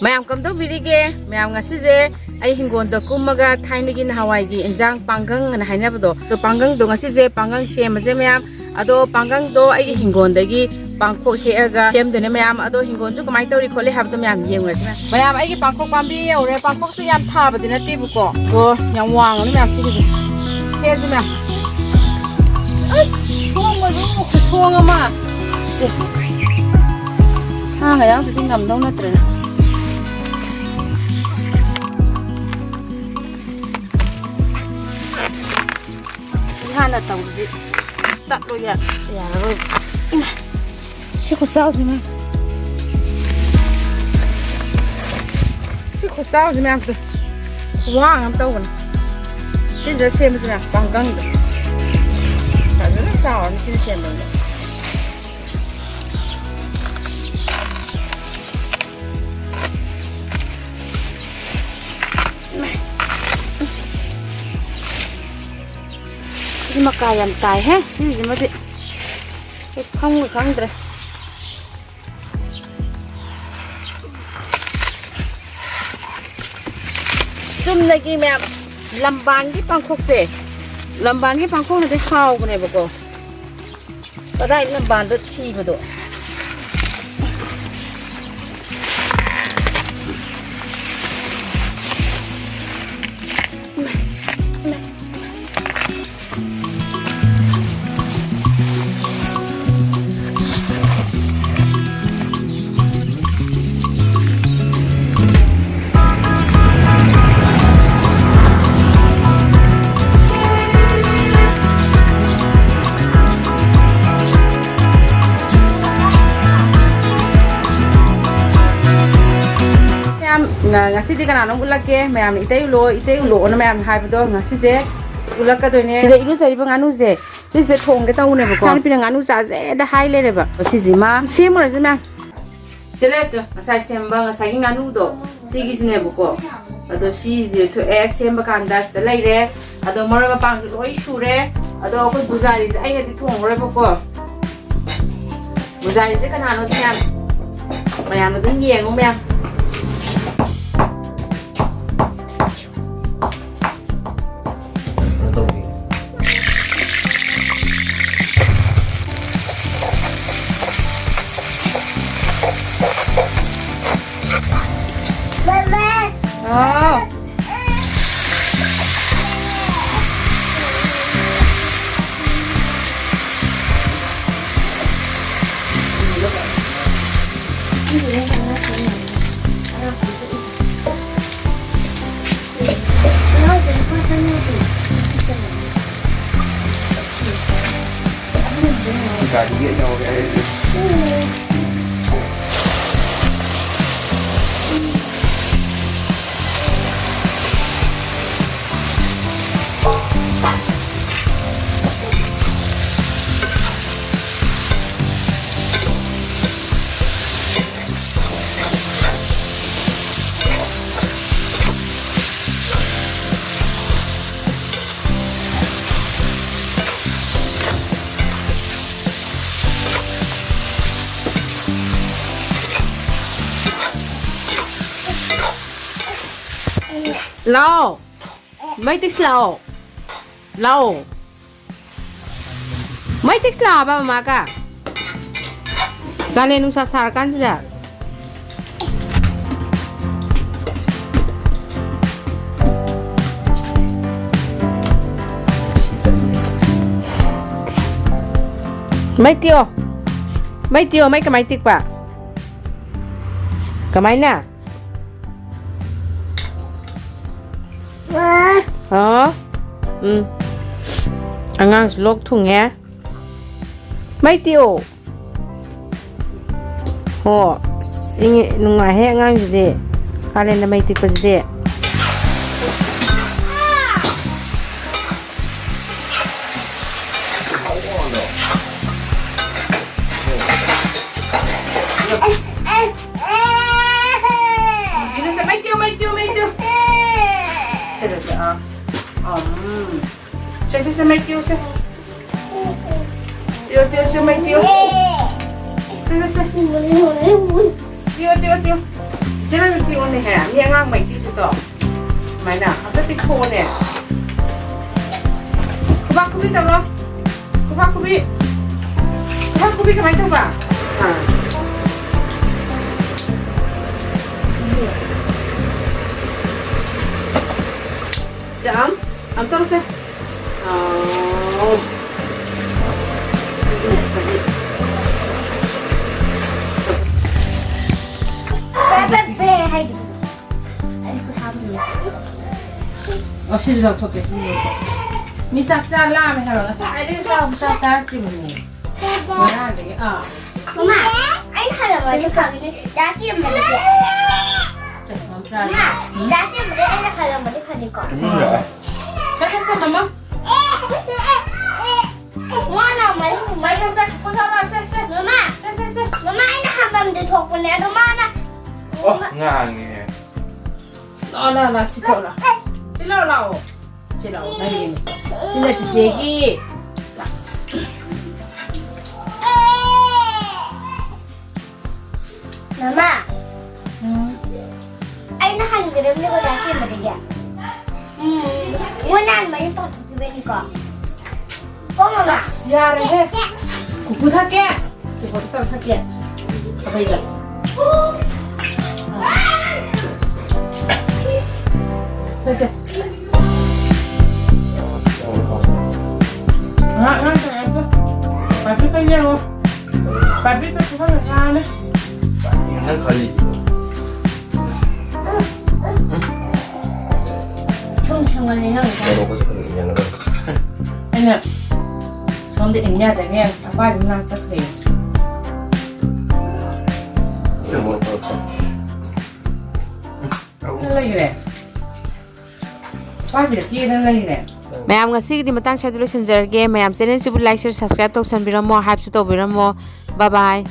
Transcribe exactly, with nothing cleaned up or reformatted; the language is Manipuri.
ꯃꯌꯥꯝ ꯀꯝꯗꯧꯕꯤꯔꯤꯒꯦ? ꯃꯌꯥꯝ, ꯉꯁꯤꯁꯦ ꯑꯩ ꯍꯤꯡꯒꯣꯜꯗ ꯀꯨꯝꯃꯒ ꯊꯥꯏꯅꯒꯤ ꯅꯍꯥꯟꯋꯥꯏꯒꯤ ꯏꯟꯖꯥꯡ ꯄꯥꯡꯒꯪ ꯑꯅ ꯍꯥꯏꯅꯕꯗꯣ, ꯑꯗꯣ ꯄꯥꯡꯒꯪꯗꯣ ꯉꯁꯤꯁꯦ ꯄꯥꯡꯒꯪ ꯁꯦꯝꯃꯁꯦ ꯃꯌꯥꯝ꯫ ꯑꯗꯣ ꯄꯥꯡꯒꯪꯗꯣ ꯑꯩꯒꯤ ꯍꯤꯡꯒꯣꯜꯗꯒꯤ ꯄꯥꯡꯈꯣꯛ ꯍꯦꯛꯑꯒ ꯁꯦꯝꯗꯣꯏꯅꯦ ꯃꯌꯥꯝ꯫ ꯑꯗꯣ ꯍꯤꯡꯒꯣꯜꯁꯨ ꯀꯃꯥꯏꯅ ꯇꯧꯔꯤ ꯈꯣꯠꯂꯤ ꯍꯥꯏꯕꯗꯣ ꯃꯌꯥꯝ ꯌꯦꯡꯉꯨꯔꯁꯤ ꯃꯌꯥꯝ꯫ ꯃꯌꯥꯝ, ꯑꯩꯒꯤ ꯄꯥꯡꯈꯣꯛ ꯄꯥꯝꯕꯤ ꯌꯧꯔꯦ꯫ ꯄꯥꯡꯈꯣꯛꯁꯨ ꯌꯥꯝ ꯊꯥꯕꯗꯤ ꯅꯠꯇꯦꯕꯀꯣ, ꯑꯗꯣ ꯌꯥꯝ ꯋꯥꯡꯉꯅꯤ ꯃꯌꯥꯝ ꯁꯤꯒꯤꯁꯦ꯫ ꯍꯦꯛꯑꯁꯤ ꯃꯌꯥꯝ꯫ ꯑꯁ, ꯁꯣꯡꯕꯁꯨ ꯈꯨꯁꯣꯡ ꯑꯃ꯫ ꯁꯦ꯫ ꯁꯥ ꯉꯌꯥꯡꯁꯤꯗꯤ ꯉꯝꯗꯧ ꯅꯠꯇ꯭ꯔꯦꯅꯦ꯫ ꯁꯤ ꯍꯥꯟꯅ ꯇꯧꯗ꯭ꯔꯗꯤ ꯇꯠꯂꯣ ꯌꯥ-, ꯌꯥꯔꯔꯣꯏ꯫ ꯏꯃꯥ, ꯁꯤ ꯈꯨꯆꯥꯎꯁꯤ ꯃꯌꯥꯝ꯫ ꯁꯤ ꯈꯨꯆꯥꯎꯁꯤ ꯃꯌꯥꯝꯁꯦ ꯈꯨꯋꯥꯡ ꯑꯃ ꯇꯧꯕꯅꯤ꯫ ꯁꯤꯁꯤꯗ ꯁꯦꯝꯕꯁꯤ ꯃꯌꯥꯝ ꯄꯥꯡꯒꯪꯗꯣ ꯐꯖꯅ ꯆꯥꯎꯔꯅꯤ ꯁꯤꯅ ꯁꯦꯝꯕꯗ꯫ ꯁꯤ ꯃꯀꯥ ꯌꯥꯝ ꯇꯥꯏꯍꯦ, ꯁꯤꯁꯤꯃꯗꯤ ꯑꯩ ꯈꯪꯕꯨ ꯈꯪꯗ꯭ꯔꯦ꯫ ꯆꯨꯝꯅꯒꯤ ꯃꯌꯥꯝ ꯂꯝꯕꯥꯟꯒꯤ ꯄꯥꯡꯈꯣꯛꯁꯦ, ꯂꯝꯕꯥꯟꯒꯤ ꯄꯥꯡꯈꯣꯛꯅꯗꯤ ꯍꯥꯎꯕꯅꯦꯕꯀꯣ꯫ ꯀꯗꯥꯏ ꯂꯝꯕꯥꯟꯗ ꯊꯤꯕꯗꯣ? ꯃꯌꯥꯝ, ꯉ-, ꯉꯁꯤꯗꯤ ꯀꯅꯥꯅꯣꯝ ꯎꯠꯂꯛꯀꯦ꯫ ꯃꯌꯥꯝꯅ "ꯏꯇꯩ ꯎꯠꯂꯛꯑꯣ, ꯏꯇꯩ ꯎꯠꯂꯛꯑꯣꯅ" ꯃꯌꯥꯝꯅ ꯍꯥꯏꯕꯗꯣ ꯉꯁꯤꯁꯦ ꯎꯠꯂꯛꯀꯗꯣꯏꯅꯦ꯫ ꯁꯤꯗ ꯏꯔꯨꯖꯔꯤꯕ ꯉꯥꯅꯨꯁꯦ, ꯁꯤꯁꯦ ꯊꯣꯡꯒꯦ ꯇꯧꯕꯅꯦꯕꯀꯣ꯫ ꯏꯆꯥꯅꯨꯄꯤꯅ "ꯉꯥꯅꯨ ꯆꯥꯁꯦꯗ" ꯍꯥꯏ ꯂꯩꯔꯦꯕ꯫ ꯁꯤꯁꯤꯃ ꯁꯦꯝꯃꯨꯔꯁꯤ ꯃꯌꯥꯝ꯫ ꯁꯤ ꯂꯩꯔꯦ ꯇꯨ, ꯉꯁꯥꯏ ꯁꯦꯝꯕ, ꯉꯁꯥꯏꯒꯤ ꯉꯥꯅꯨꯗꯣ, ꯁꯤꯒꯤꯁꯤꯅꯦꯕꯀꯣ꯫ ꯑꯗꯣ ꯁꯤꯁꯦ ꯊꯣꯛꯑꯦ, ꯁꯦꯝꯕ ꯀꯥꯟꯗ ꯁꯤꯗ ꯂꯩꯔꯦ꯫ ꯑꯗꯣ ꯃꯔꯣꯏ ꯃꯄꯥꯡꯁꯨ ꯂꯣꯏ ꯁꯨꯔꯦ꯫ ꯑꯗꯣ ꯑꯩꯈꯣꯏ ꯕꯨꯖꯥꯔꯤꯁꯦ ꯑꯩꯅꯗꯤ ꯊꯣꯡꯉꯔꯣꯏꯕꯀꯣ꯫ ꯕꯨꯖꯥꯔꯤꯁꯦ ꯀꯅꯥꯅꯣ ꯁꯤ ꯃꯌꯥꯝ? ꯃꯌꯥꯝ ꯑꯗꯨꯝ ꯌꯦꯡꯉꯨ ꯃꯌꯥꯝ꯫ ꯍꯥꯎ꯫ ꯒꯥꯔꯤꯒ ꯌꯥꯎꯔꯦ ꯑꯩꯗꯤ꯫ ꯂꯥꯛꯑꯣ꯫ ꯃꯩ ꯇꯤꯛꯁ ꯂꯥꯛꯑꯣ꯫ ꯂꯥꯛꯑꯣ꯫ ꯃꯩ ꯇꯤꯛꯁ ꯂꯥꯛꯑꯕ ꯃꯃꯥꯒ? ꯀꯥꯂꯦꯟ ꯅꯨꯡꯁꯥ ꯁꯥꯔꯀꯥꯟꯁꯤꯗ꯫ ꯃꯩ ꯇꯤꯛꯑꯣ꯫ ꯃꯩ ꯇꯤꯛꯑꯣ꯫ ꯃꯩ ꯀꯃꯥꯏ ꯇꯤꯛꯄ? ꯀꯃꯥꯏꯅ? ꯑꯣ꯫ ꯎꯝ꯫ ꯑꯉꯥꯡꯁꯨ ꯂꯣꯛ ꯊꯨꯡꯉꯦ꯫ ꯃꯩ ꯇꯤꯛꯑꯣ꯫ ꯍꯣ꯫ ꯑꯁ, ꯏꯪꯉꯦ, ꯅꯨꯡꯉꯥꯏꯍꯦ ꯑꯉꯥꯡꯁꯤꯗꯤ꯫ ꯀꯥꯂꯦꯟꯗ ꯃꯩ ꯇꯤꯛꯄꯁꯤꯗꯤ꯫ ꯁꯦ, ꯁꯦ, ꯃꯩ ꯇꯤꯛꯑꯣ, ꯃꯩ ꯇꯤꯛꯑꯣ꯫ ꯁꯦ, ꯁꯦ, ꯁꯦ, ꯑꯥ꯫ ꯑꯥ, ꯎꯝ꯫ ꯁꯦ, ꯁꯦ, ꯁꯦ, ꯃꯩ ꯇꯤꯛꯑꯣ, ꯁꯦ꯫ ꯇꯤꯛꯑꯣ, ꯇꯤꯛꯑꯣ, ꯁꯦ, ꯃꯩ ꯇꯤꯛꯑꯣ꯫ ꯁꯦ, ꯁꯦ, ꯁꯦ꯫ ꯇꯤꯛꯑꯣ, ꯇꯤꯛꯑꯣ, ꯇꯤꯛꯑꯣ꯫ ꯁꯦ, ꯅꯪꯁꯨ ꯇꯤꯛꯑꯣꯅꯦꯍꯦ꯫ ꯃꯤ ꯑꯉꯥꯡ ꯃꯩ ꯇꯤꯛꯄꯗꯣ꯫ ꯁꯨꯃꯥꯏꯅ꯫ ꯑꯝꯇ ꯇꯤꯛꯊꯣꯛꯑꯣꯅꯦ꯫ ꯈꯨꯕꯥꯛ ꯈꯨꯕꯤ ꯇꯧꯔꯣ꯫ ꯈꯨꯕꯥꯛ ꯈꯨꯕꯤ꯫ ꯈꯨꯕꯥꯛ ꯈꯨꯕꯤ ꯀꯃꯥꯏꯅ ꯇꯧꯕ? ꯑꯥ꯫ ꯌꯥꯝ, ꯌꯥꯝ ꯇꯧꯔꯁꯦ꯫ ꯑꯥꯎ꯫ ꯑꯣ, ꯁꯤꯁꯨ ꯂꯧꯊꯣꯛꯀꯦ, ꯁꯤꯁꯨ ꯂꯧꯊꯣꯛꯀꯦ꯫ ꯃꯤ ꯆꯥꯛ ꯆꯥ ꯂꯥꯝꯃꯦ ꯍꯥꯏꯕ꯫ ꯉꯁꯥꯏꯗꯒꯤ ꯆꯥꯛ ꯑꯃꯨꯛ ꯆꯥ ꯆꯥꯔꯛꯇ꯭ꯔꯤꯕꯅꯦ꯫ ꯉꯔꯥꯡꯗꯒꯤ꯫ ꯑꯥ꯫ ꯃꯃꯥ, ꯑꯩꯅ ꯍꯜꯂꯝꯃꯗꯤ ꯐꯒꯅꯤ꯫ ꯗꯥ ꯆꯦꯟꯕꯗꯨꯗꯤ꯫ ꯆꯠ, ꯃꯝ ꯆꯥꯔꯦ꯫ ꯃꯃꯥ, ꯎꯝ? ꯗꯥ ꯆꯦꯟꯕꯗꯤ ꯑꯩꯅ ꯍꯜꯂꯝꯃꯗꯤ ꯐꯅꯤꯀꯣ꯫ ꯎꯝ꯫ ꯆꯠ, ꯆꯠ, ꯆꯠ, ꯃꯃꯥ꯫ ꯃꯥꯅ ꯑꯃꯨꯛ ꯆꯠ, ꯆꯠ, ꯆꯠ, ꯄꯣꯊꯥꯔꯣ, ꯁꯦ, ꯁꯦ꯫ ꯃꯃꯥ꯫ ꯁꯦ, ꯁꯦ, ꯁꯦ꯫ ꯃꯃꯥ, ꯑꯩꯅ ꯍꯥꯟꯕꯝꯗꯤ ꯊꯣꯛꯄꯅꯦ, ꯑꯗꯣ ꯃꯥꯅ ꯑꯣ, ꯉꯥꯡꯉꯦ꯫ ꯂꯥꯛꯑꯣ, ꯂꯥꯛꯑꯣ, ꯂꯥꯛꯑꯣ, ꯁꯤ ꯊꯛꯑꯣ, ꯂꯥꯛꯑꯣ꯫ ꯁꯤ ꯂꯥꯛꯑꯣ, ꯂꯥꯛꯑꯣ꯫ ꯁꯤ ꯂꯥꯛꯑꯣ, ꯅꯪꯒꯤꯅꯦ꯫ ꯁꯤꯅ ꯆꯤꯆꯦꯒꯤ꯫ ꯃꯃꯥ꯫ ꯎꯝ꯫ ꯑꯩꯅ ꯍꯟꯒꯗꯕꯅꯦꯀꯣ, ꯗꯥ ꯁꯦꯝꯕꯗꯒꯤ꯫ ꯎꯝ꯫ ꯃꯣꯏꯅ ꯍꯥꯟꯕ ꯑꯩꯅ ꯇꯧꯊꯣꯛꯈꯤꯕꯅꯤꯀꯣ꯫ ꯀꯣ, ꯃꯃꯥ? ꯑꯁ, ꯌꯥꯔꯦꯍꯦ꯫ ꯀꯨꯀꯨ ꯊꯛꯀꯦ꯫ ꯁꯤ ꯕꯣꯇꯜ ꯇꯧꯔ ꯊꯛꯀꯦ꯫ ꯈꯥꯕꯩꯗ꯫ ꯁꯦ, ꯁꯦ꯫ ꯑꯉꯥꯡ, ꯑꯉꯥꯡ ꯀꯩꯅꯣ ꯑꯝꯇ꯫ ꯄꯥꯏꯄꯤꯠꯇ ꯌꯦꯡꯉꯣ꯫ ꯄꯥꯏꯄꯤꯠꯇ ꯈꯔ ꯉꯥꯡꯉꯦ꯫ ꯅꯪ ꯈꯜꯂꯤ꯫ ꯁꯨꯝ ꯊꯦꯡꯒꯜꯂꯦ ꯅꯪ꯫ ꯀꯩꯅꯣꯒꯁꯨ ꯈꯔ ꯌꯦꯡꯒꯗꯕ꯫ ꯑꯩꯅ ꯁꯣꯝꯗ ꯏꯟ ꯌꯥꯗ꯭ꯔꯦꯅꯦ, ꯑꯄꯥꯏꯕ ꯃꯅꯥꯛ ꯆꯠꯈ꯭ꯔꯦ꯫ ꯀꯩꯅꯣ ꯇꯧꯔꯛꯄ꯫ ꯂꯩꯈ꯭ꯔꯦ꯫ ꯑꯄꯥꯏꯕꯤꯗ ꯀꯦꯗꯅ ꯂꯩꯈ꯭ꯔꯦ꯫ ꯃꯌꯥꯝ, ꯉꯁꯤꯒꯤꯗꯤ ꯃꯇꯥꯡ ꯁ꯭ꯋꯥꯏꯗ ꯂꯣꯏꯁꯤꯟꯖꯔꯒꯦ꯫ ꯃꯌꯥꯝ, ꯆꯦꯅꯦꯜꯁꯤꯕꯨ ꯂꯥꯏꯛ, ꯁꯤꯌꯔ, ꯁꯕꯁꯀ꯭ꯔꯥꯏꯕ ꯇꯧꯁꯟꯕꯤꯔꯝꯃꯣ, ꯍꯥꯏꯞꯁꯨ ꯇꯧꯕꯤꯔꯝꯃꯣ꯫ ꯕꯥꯏ ꯕꯥꯏ꯫